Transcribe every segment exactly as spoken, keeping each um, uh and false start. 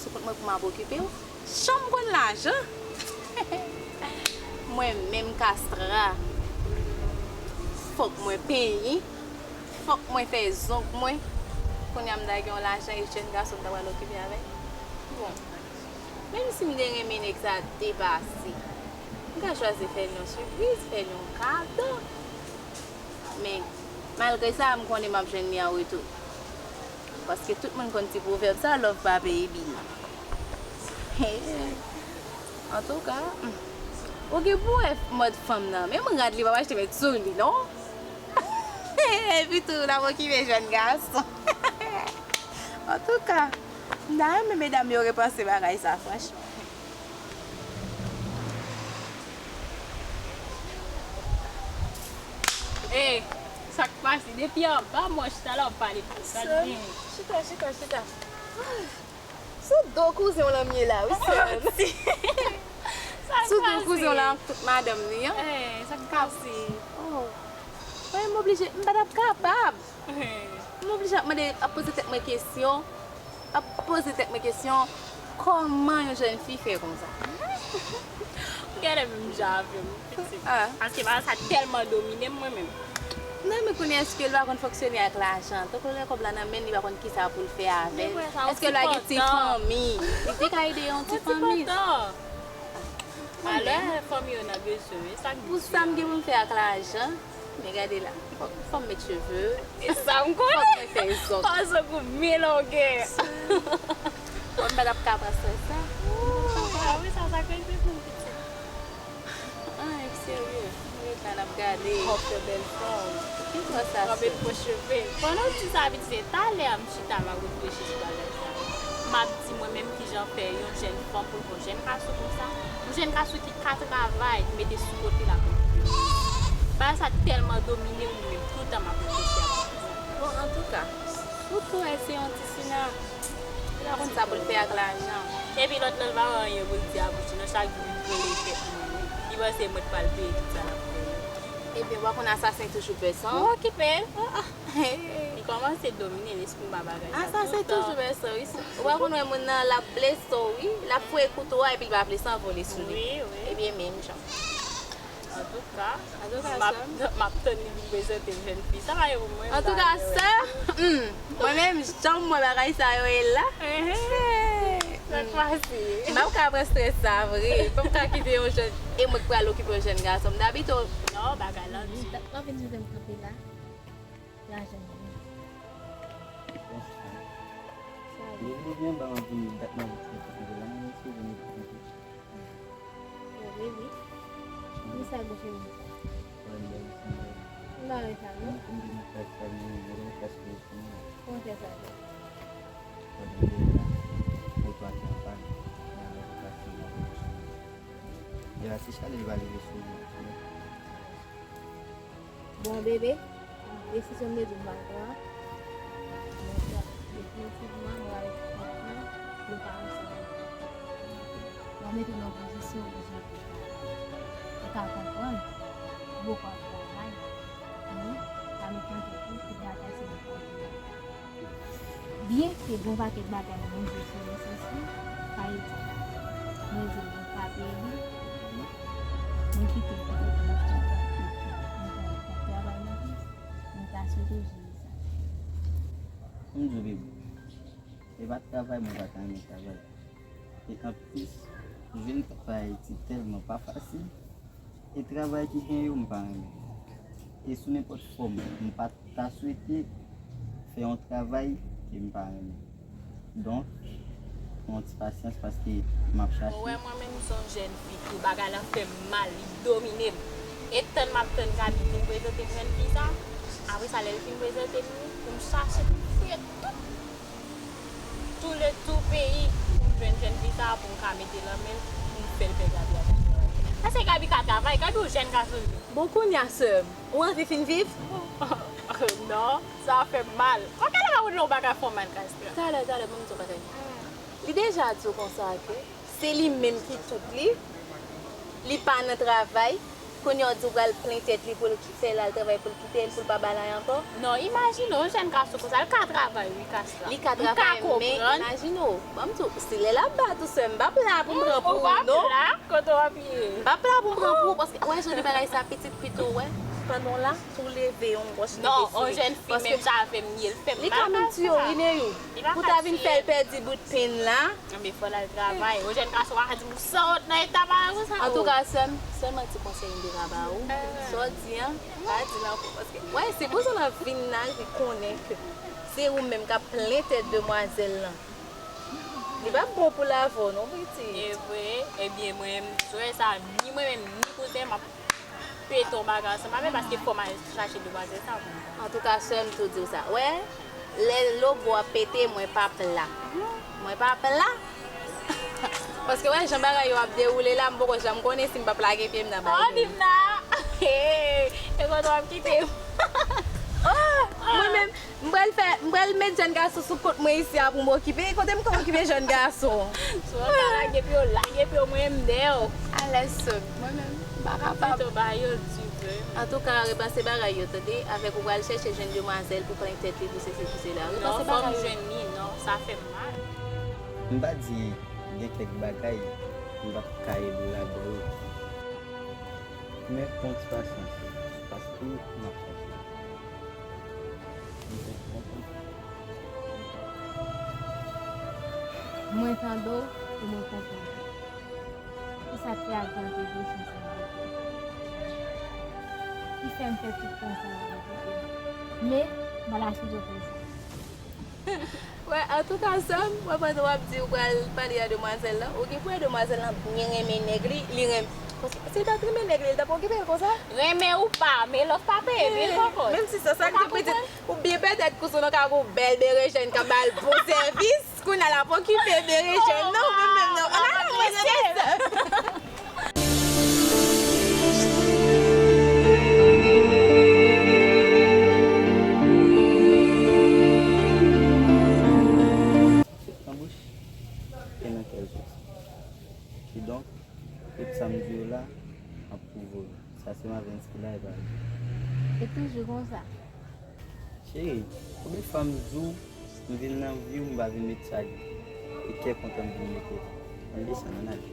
sou kont mwen pou m ap okipe w. Janm konn lajan. Mwen menm Castra, fòk mwen penyen, fòk mwen fè zong mwen. Kounye a m ta gen yon lajan e jèn gason m ta pral okipe avè l. Bon, menm si m te renmen nèg sa depase, m ka chwazi fè l yon sipriz, fè l yon kado. Men, malgre sa, m konnen m ap jwenn li an retou. Paske tout moun konn ti pwovèb sa, love pa peye bil. Antouka, hmm. Ou gen pou wè mòd fanm nan. Menm rad li p ap achte met sou li, non? Epi tou, l ap okipe jèn gason. Antouka, m ta renmen medam yo repanse bagay sa, franchman. Ey, sa k pase? Depi anba mwen chita la, w ap pale pou sa k genyen. Chita, chita, chita. Sou do kouzen w lan m ye la, wi, sè m. Sou do kouzen w lan ak tout madanm li an. Ey, sa k pase? Oh. Mwen, m oblije, m pa t ap kapab. M oblije ap mande, ap poze tèt mwen kesyon, ap poze tèt mwen kesyon, kòman yon jèn fi fè konsa? Ou genlè menm jan avè m, pitit. Ah. Paske bagay sa tèlman domine m, mwen menm. Non, men kounye a, èske l pa konn fonksyone ak lajan? Tankou lè kòb la nan men l, li pa konn kisa pou l fè avè l. Èske l pa gen ti fanmi? Li te ka ede yon ti fanmi. Alè, fanmi yo nan bezwen, e sa k di. Pou sa m gen pou m fè ak lajan, men gade la, fò, fò m met cheve. E sa m konnen. Fò mwen fè zong. Fò zong ou byen longè. Mwen m pa t ap ka pran strès sa. Ooh, ah wi, sa, sa k rive pou m pitit. Ah, serye. Ret la, n ap gade. Kòk fè bèl fanm. Ki fè sa? Fò bèl fò cheve. Pandan w di sa, vin se talè a m chita, m ap reflechi sou bagay sa. M ap di mwen menm kijan fè yon jèn fanm pou l gon jèn gason konsa. Yon jèn gason ki ka travay, mete sou kote l ap okipe. Bagay sa tèlman domine m, mwen menm, toutan m ap reflechi a bagay sa. Bon, antouka, ou tou wè se yon ti sina. Li pa konn sa pou l fè ak lajan. Epi lòt lan, l pa wè anyen pou l di a bouch li, non, chak jou li rele tèt mwen, wi. Li panse mwen t pral peye tout sa l ap fè yo. Ebyen, w pa konn asasen toujou pè san. Ou okipe l. Ah, ah. Li kòmanse domine lespri m pa bagay sa. Asasen toujou pè san, wi. Ou pa konn wè moun nan, l ap blese w, wi. L ap foure kouto a epi l pa vle sanvole sou li. Wi, wi. Ebyen, menm jan. Antouka, m ap, m ap tann li pou prezante m jèn fi. Sa pa gen pou mwen, m ta renmen wè. Antouka, sè m, hmm, mwen menm, jan m wè bagay sa yo ye la. Sa k pase? M p ap ka pran strès sa vre. M p ap ka kite yon jèn, e mwen k pral okipe yon jèn gason. M dabitye. Non, bagay la di. Dat m ap vin sou m kanpe la. Lajan. Sa vle. Depi byen ba m ap vin, dat m ap vin kanpe la, mwen eseye vin kanpe. Bon, baby. Kisa gwo cheve sa? Mwen bèl, mwen bèl. M pa wè sa, non. Mwen konn gen yon klas pa mwen, mwen gen yon klas pou mwen. Kòman fè sa fèt? Pandan de la, ou pa travay, mwen lè ou pase nan yon cheve. Depi se chale li va leve sou ou. Bon, bebe, desizyon m te di w m pral pran, mwen pran. Definitivman, mwen avèk pitit mwen, nou pa ansanm ankò. Mwen mete w nan pozisyon ou bezwen pou travay. Ou ka konprann, ou poko ap travay, men pa met nan tèt ou tout batay se nan kò ou. Byenke gon pakèt bagay mwen jwe sou rezo sosyo, pa ede. Mwen di mwen pa peye li, mwen kite l petèt mwen fè yon travay nan plis, mwen ta swete w jere sa. M di w, bebe, se pa travay mwen pa ta renmen travay. E anplis, jwenn travay Ayiti tèlman pa fasil. E travay ki gen yo, m pa renmen. E sou nenpòt fòm, m pa ta swete fè yon travay ke m pa renmen. Donk, yon ti pasyans paske m ap chache. Ou wè mwen menm, m se yon jèn fi tou, bagay la fè m mal, li domine m. E tann m ap tann Gaby vin prezante m jèn fi sa, apre sa, lè l fin prezante m li, pou m chache, pou m fouye tout tou le tou peyi pou m jwenn jèn fi sa a, pou m ka mete l nan men l, pou m fè l fè Gaby a bagay. Paske Gaby ka travay, Gaby yon jèn gason li. Bon, kounye a, sè m, ou anvi fin viv? Non, sa fè m mal. Ou genlè pa konn lè yon bagay fè w mal, Castra. Talè, talè, ban m di w yon bagay. Li deja di w konsa ke se li menm ki tout li, li pa nan travay, Kounye a w di w pral plen tèt li pou l ki-, fè l al travay pou l kite l, pou l pa ba l anyen ankò? Non, imajine w, yon jèn gason konsa, l ka travay, wi, Kasla. Li ka travay, men imajine w, ban m di w, si lè l ap ba tou sè, m p ap la pou m pran pou ou, non. Ou p ap la, kote w ap ye? M p ap la pou m pran pou ou, paske, wè, jan de bagay sa, pitit, pito, wè, pandan w la, tou leve yon wòch. Non, yon jèn fi menm jan avè m, li, l fè m mal konsa. Li ka menm tiye w, wi, Neyou. Pou ta vin fè l pèdi bout pen la. Anben, fò l al travay. Yon jèn gason pa ka di m sòt nan eta bagay konsa. Antouka, sè m, sèlman ti konsèy m te ka ba ou. Sa w di an, pa di l ankò, paske, wè, se pou sa l ap vin la, li konnen ke se ou menm k ap plen tèt demwazèl lan. Li p ap bon pou l avè w, non, pitit. E vre, ebyen, mwen menm, frè sa, ni mwen menm, ni kouzen, m ap pete yon bagay ansanm avè l, paske fò m al chache demwazèl sa pou mwen. Antouka, sè m tou di w sa. Wè, lè logo ap pete, mwen p ap la. Mwen p ap la. Paske, wè, jan bagay yo ap dewoule la, m poko janm konnen si m p ap lage pye m nan bagay. Oh, Dimna! E kote w ap kite m? Oh, mwen menm, m pral fè, m pral met jèn gason sou kont mwen isi a pou m okipe. Kote m ka okipe jèn gason? Si w ta lage pye w, lage pye w, mwen m dèyè w. Alèz sè m, mwen menm, m pa kapab. Antouka, repanse bagay yo, tande, avèk ou pral chèche jwenn demwazèl pou plen tèt li, pou sesi, pou sela. Non, repanse bagay yo. Fò m jwenn li, non, sa fè m mal. M pa di gen kèk bagay m p ap ka ede w ladan yo. Men pran ti pasyans, paske m ap chache. M te kontan. Mwen tande w e mwen konprann. Se sa k fè ajan te voye chans avèk ou. Ki fè m fè tout tan sa a repete. Men, m pa la sou zòt konsa. Wè, antouka, sè m, wè, pandan w ap di w pral pale a demwazèl lan, ou gen pou wè demwazèl lan byen renmen nèg li, li renmen. Paske si l pa t renmen nèg li, l t ap okipe l konsa? Renmen ou pa, men lòf pa peye bil poko. Menm si se sa k di pitit, ou byen petèt kouzen w ka gen yon bèl berejèn k ap ba l bon sèvis, kounye a l ap okipe berejèn nan, ou menm menm nan. An alan mwen nan sa. Nan bouch e nan kè l soti. Kidonk, tout sa m di w la, m ap pwouve w li. Sa se Mavens ki la, e pa li. E toujou konsa. Cheri, konbyen fwa m di w, m vin nan vi w, m pa vin met chagren. E kè kontan m vin mete. Ann desann, ann ale.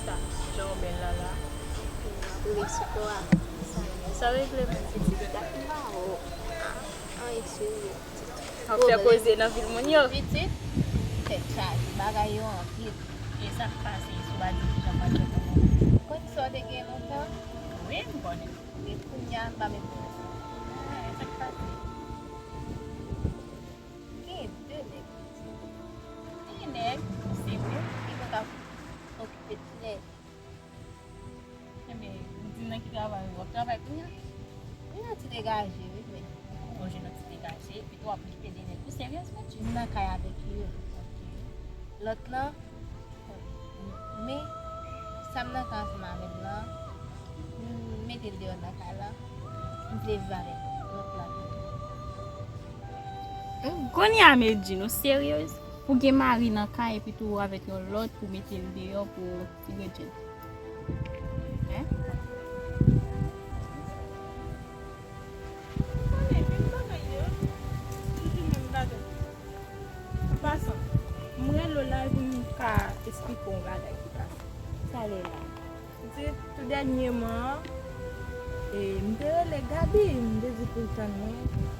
Sa, jan w bèl la la. Koulè sou kò a. Sa regle menm pitit. Dat m pa wè w. Anyen serye pitit. W ap fè koze nan vil moun yo. Pitit, tèt chaje, bagay yo anpil. E sa k pase, si w pa di kijan m pral fè konnen. Konn sa w te gen lontan? Wi, m konnen. E kounye a m pa menm konnen. Ah, e sa k pase. Gen de nèg pitit. Gen nèg, se vre. Ki pa ka okipe ti nèg. Enben, ou di nan ki travay ou w ap travay kounye a? Mwen nan ti degaje wi men. Ou pwonje nan ti degaje, epi tou w ap okipe de nèg. Ou seryez Betty? M nan kay avèk li wi. Lòt lan, men sa m nan kay ansanm avè l lan, m mete l deyò nan kay la, m vle viv avèk lòt la tou. Kounye a Medjine, ou seryez? Pou gen mari nan kay epi tou ou avèk yon lòt pou mete l deyò pou ti Bredjèn. Hein? Ou konnen menm bagay yo, toujou menm bagay. An pasan, m rele w la pou m ka esplike w yon bagay ki pase. Sa l ye la? Pitit, tou dènyèman an, e, m te rele Gaby, m te di pou l tann mwen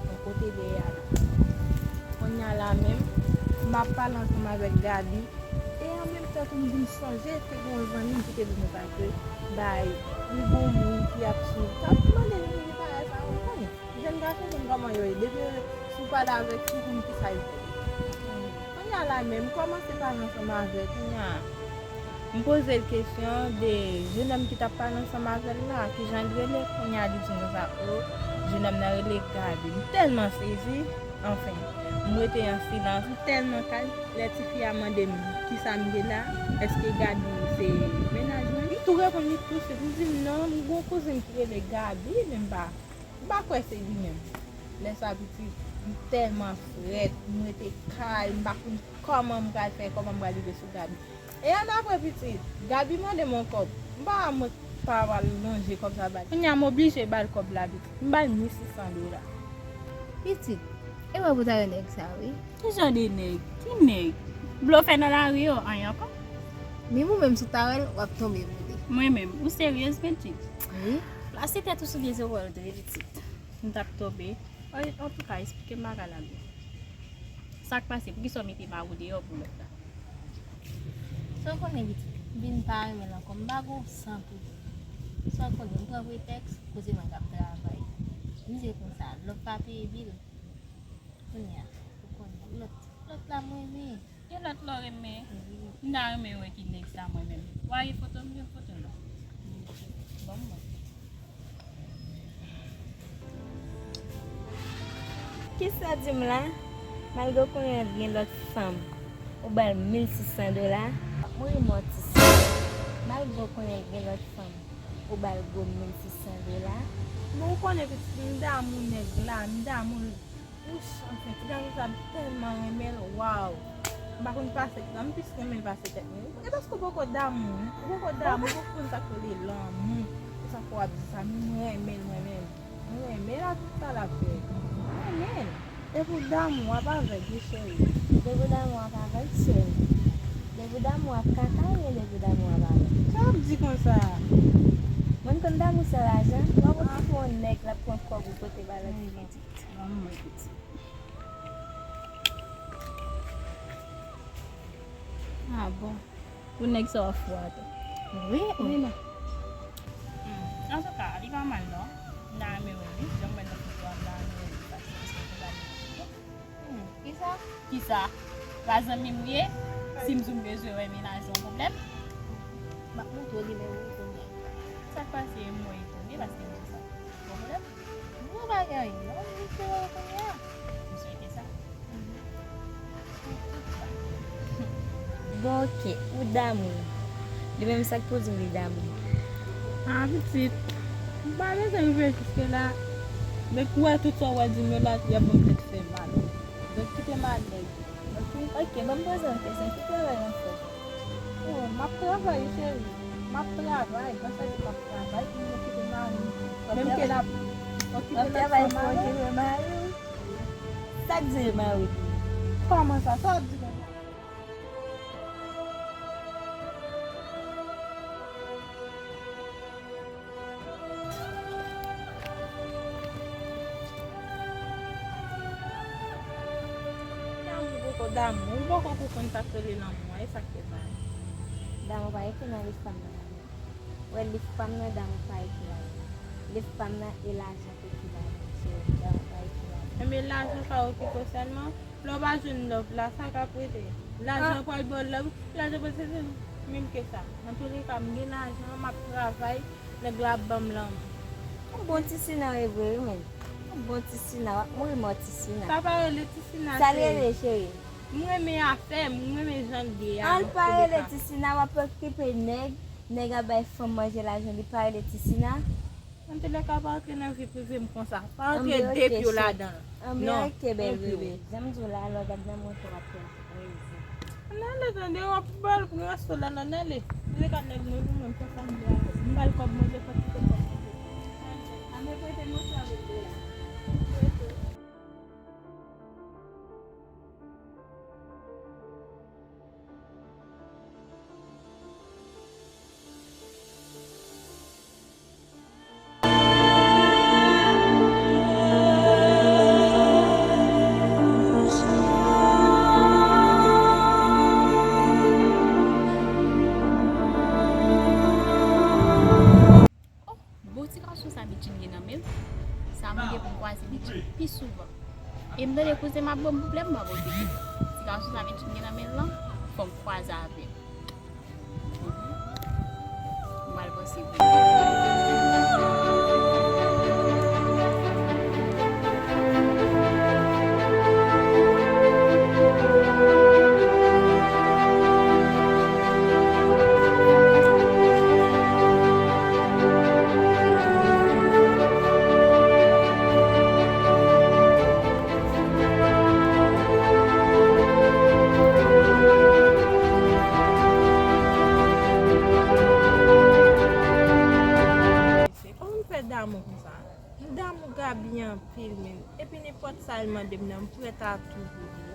yon kote l ye a la. Kounye a la menm, m ap pale ansanm avèk Gaby, e an menm tan tou m vin sonje te gen yon zanmi m ki te di nou sa ke bay li gon moun ki ap swiv, k ap mande l pou li bagay sa yo, ou konnen. Jèn gason konn kòman yo ye. Depi si w pale avèk yo, ou konn kisa yo fè. Kounye a la menm, m kòmanse pale ansanm avè l. Kounye a, m poze l kesyon de jennonm ki t ap pale ansanm avè l la, kijan l rele. Kounye a, li di m konsa, o, jennonm nan rele Gaby. M tèlman sezi, anfen, m rete an silans. M tèlman kalm, lè tifi a mande m kisa m ye la, èske Gaby se mennaj mwen? M tou reponn li touswit, m di l non, m gon kouzin ki rele Gaby, men m pa M pa kwè se li menm. Lè sa pitit, m tèlman frèt, m rete kay, m pa konn kòman m pral fè, kòman m pral rive sou Gaby. E annapre pitit, Gaby mande m yon kòb. M pa mwen pa pral lonje kòb sa ba li. Kounye a m oblije ba l kòb la pitit. M ba l mil sis san dola. Pitit, e wè pou ta wè nèg sa wi. Ki jan de nèg? Ki nèg? Blofè nan lari yo, anyen ankò? Menm ou menm si w ta wè l, w ap tonbe boule. Mwen menm, ou seryez Medjine? Wi. Plase tèt ou sou vye zepòl ou tande pitit. M t ap tonbe. Antouka, esplike m bagay la byen. Sa k pase? Poukisa w mete mari w deyò pou lòt la? Sa w konnen pitit, m vin pa renmen l ankò. M pa gen yon san pou li. Sa w konnen, m pran pretèks, koze mwen k ap travay. M di l konsa, lòt pa peye bil. Kounye a, ou konnen, lòt, lòt la m renmen. Gen lòt la w renmen? M ta renmen wè ki nèg sa mwen menm. W a gen foto m? Gen foto non. Ban m wè. Kisa w di m la? Malgre w konnen l gen lòt fanm, ou ba l mil sis san dola? Mouri mò ti sè. Malgre w konnen l gen lòt fanm, ou ba l gwo mil sis san dola? Bon, ou konnen pitit, m damou nèg la, m damou l. Wouch, anfen, ti gason sa m tèlman renmen l, waw. M pa konn pase, m plis renmen l pase tèt mwen. E paske w poko damou, ou poko damou, ou poko konn sa k rele lanmou. Se sa fè w ap di sa, men mwen renmen l, mwen menm. Mwen renmen l ak tout sa l ap fè. Mwen renmen l. Depi w damou, w ap avèg, wi cheri. Depi w damou, w ap avèg, cheri. Depi w damou, w ap kaka, oubyen depi w damou, w ap avèg? Sa w ap di konsa? Moun konn damou san lajan, w ap okipe yon nèg, l ap pran kòb ou pote ba l, ap di pitit. Ban m wè pitit. Ah bon. Pou nèg sa w ap fou a tou. Wi, wi. Antouka, li pa mal non. M ta renmen wè li. Jan m wè l nan foto a, m ta renmen wè li. Paske se yon bagay. Hmm, kisa? Kisa? Pa zanmi m ou ye? Si m di w m bezwen wè mennaj ou, yon pwoblèm? M ap montre w li menm wi kounye a. Sa k pase? M wè etone paske m di sa. Yon pwoblèm? Non, pa gen anyen non, m vin fè wè w kounye a. M swete sa. Bon, oke, ou damou l. Li menm sa k pou di m li damou m? Ah, pitit, m pa bezwen rive jiske la. Mèt wè tout sa w wè di m yo la, y ap ban m tèt fè mal. Donk, kite m al nèg. Oke, ban m poze w yon kesyon, ki travay w ap fè? Oh, m ap travay, cheri. M ap travay, panse di m ap travay pou m okipe mari m. Menm ke l ap okipe lòt fanm avè l. Sa k di mari w? Kòman sa? Sa w ap di konsa? Damou, ou poko konprann sa k rele lanmou an, e sa k fè sa. Damou pa ekri nan liv pa m nan. Wè, liv pa m nan, damou pa ekri ladan. Liv pa m nan, e lajan k ekri ladan. So, damou pa ekri ladan. Ebyen, lajan pa okipe w sèlman. Lè w pa jwenn love la, sa k ap rete? Lajan pral ba w love, lajan pral se menm ke sa. Antouleka, m gen lajan, m ap travay, nèg la ap ban m lanmou. Yon bon ti sina w ye vre wi, men. Yon bon ti sina, w ap mouri mò ti sina. Sa pa rele ti sina, cheri. Sa l rele, cheri? M renmen afè m, m renmen jan l ye a. An l pa rele ti sina, w ap okipe nèg, nèg ap bay fanm manje lajan, li pa rele ti sina. Antouleka, pa antre nan vi prive m konsa. Pa antre de pye w ladan l. Anben, oke, bèl bebe. Jan m di w la, lè w gad nan mwen, w ap pran rezon. Ann ale, tande, w ap bal pou resto la, ann ale. Antouleka, nèg mwen pou mwen, fè sa m vle avè l. M ba l kòb manje, fò l kite kòb manje. Ann ale, prete m yon swa bebe la. Prete. Oh, bon, ti gason sa Mitchy gen nan men l. Sa mande pou m kwaze Mitchy pi souvan. E m tande kouzen m ap ban m pwoblèm, m ap okipe. Ti gason sa Mitchy gen nan men l lan, fò m kwaze avè l. Mhm. M al panse pou li. Kòman m fè damou konsa? M damou Gaby anpil, men. Epi nenpòt sa l mande m nan, m prèt a tou pou li.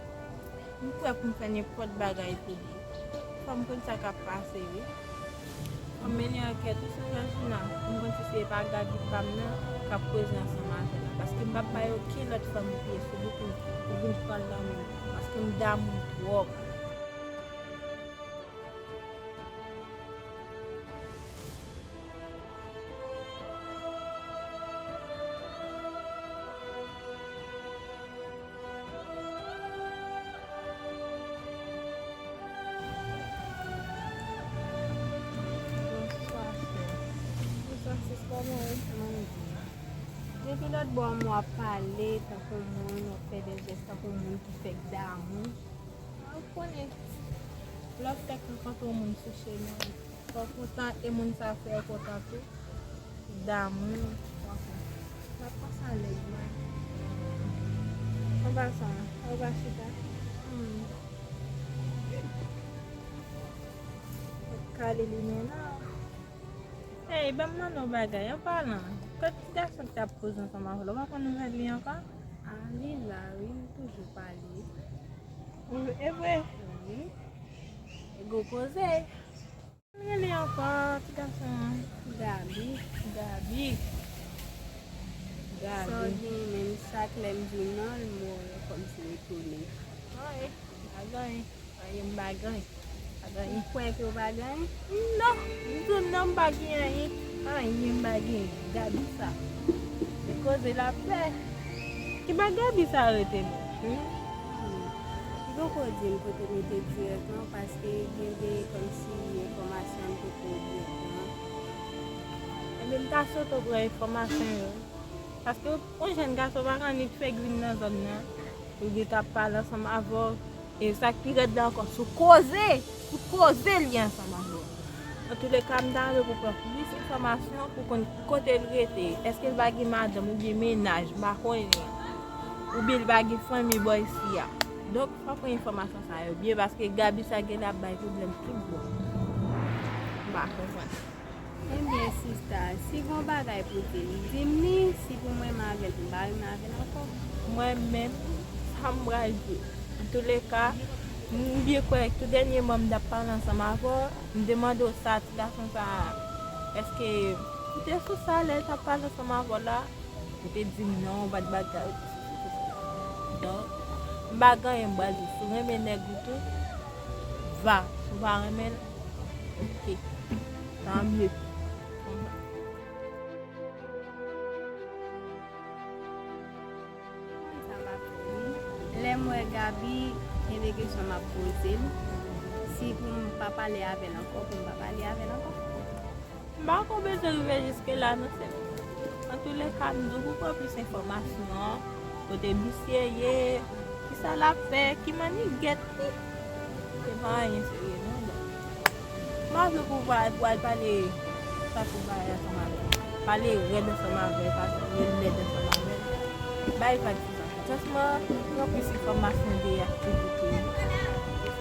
M prè pou m fè nenpòt bagay pou li. Fò m konn sa k ap pase, wi. Fò m mennen ankèt tou sou Georgina. M konn si se pa Gaby pa m nan k ap koze ansanm avè l la. Paske m p ap bay okenn lòt fanm pye sou li pou, pou vin pran lanmou m. Paske m damou twòp. Bonswa, sè. Bonswa, sis, kòman w ye? Mwen byen. Depi lòt bò a, w ap pale tankou moun, w ap fè de jès tankou moun ki fèk damou. Ou konnen, lè w fèk rankontre yon moun sou chemen, fò w kontan e moun sa fè w kontan tou. Damou, w ap, w ap panse a nèg mwen. An pasan, ou pa chita? Hmm. Ou kale li men nan. Ey, ban m mande w bagay, an palan, kot ti gason ki t ap koze ansanm avè w la, ou pa konn nouvèl li ankò? A, li la, wi, li toujou pa li. Ou, e vre? Wi. E gwo koze. Kòman l rele ankò, ti gason an? Gaby. Gaby. Gaby. Sa w gen menm, chak lè m di w non, l mò, kòmsi l etone. Anyen, pa gen anyen. Anyen, m pa gen anyen. Pa gen anyen. Ou kwè ke w pa gen anyen? Non, m di w non, m pa gen anyen. Anyen, m pa gen. Gaby sa. Se koze l ap fè. Ki pa Gaby sa rete menm? Hmm. Li poko di m kote l rete dirèkman, paske gen de kòmsi enfòmasyon m poko byen pran. Ebyen, m ta swete w pran enfòmasyon yo. Paske yon jèn gason pa ka annik fèk vin nan zòn nan pou l gentan ap pale ansanm avè w. E sa k pi rèd la ankò, sou koze, sou koze li ansanm avè w. Antouleka, m ta renmen pou pran plis enfòmasyon pou konn kote l rete. Èske l pa gen madanm oubyen mennaj, m pa konnen. Oubyen l pa gen fanmi bò isi a. Donk, fò w pran enfòmasyon sa yo byen, paske Gaby sa genlè ap bay pwoblèm tout bon. M pa konprann. Ebyen, sista, si gon bagay pou di m, di m li, si pou m renmen avè l, pou m pa renmen avè l ankò. Mwen menm, sa m pral di w. Antouleka, m byen kwè tou dènyèman m t ap pale ansanm avè w, m te mande w sa, ti gason sa a, èske ou te sou sa lè l t ap pale ansanm avè w la? Ou te di m non, ou pa t bagay, ou te sesi, ou te sela. Donk, M pa gen anyen m pral di w. Si w renmen nèg ou tou, va. Si w pa renmen l, ok. Tant mieux. Konn sa m ap fè, wi. Lè m wè Gaby, gen de kesyon m ap poze l. Si pou m pa pale avè l ankò, pou m pa pale avè l ankò. M pa ko bezwen rive jiske la, non, sè m. Antouleka, m di w pou pran plis enfòmasyon, kote misye ye, kisa l ap fè, ki mannigèt li. Se pa anyen serye, non, bò. M pa vle pou w al, pou w al pale, sa pou bagay ansanm avè l. Pale rèd ansanm avè l, pale lèd ansanm avè l. Bay vag sou sa. Just pran plis enfòmasyon de aktivite li.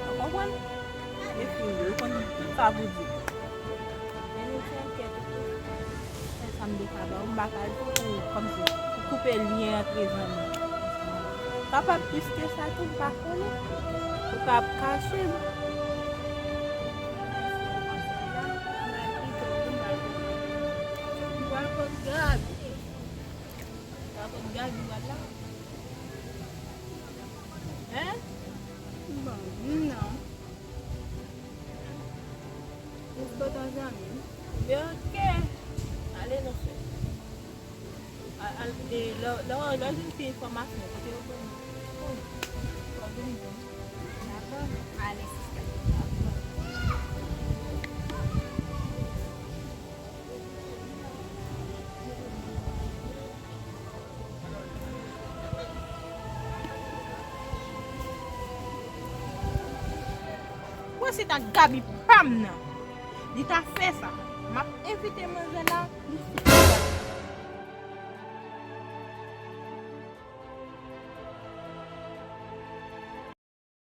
Ou konprann? E fini, ou konn tout sa pou di. Men nou te ankèt tou. Sèl sa m te ka ba w, m pa ka di w kòmsi pou koupe lyen ant zanmi. Kapab plis ke sa tou, m pa konnen. Ou ka ap kache m. M pral kite w, m pral kite w. M pral kot Gaby. M pral kot Gaby, w ap la. Hein? Bon, non. Jis kot yon zanmi m. Ebyen, ok. Ale non, sè. Al, al, e, lè, lè, lè w jwenn ti enfòmasyon, kote yo konn. Fò vin bon. Dakò. Ale, sista. Wè se ta Gaby pa m nan. Li ta fè sa. M ap envite manzè la, li fè sa.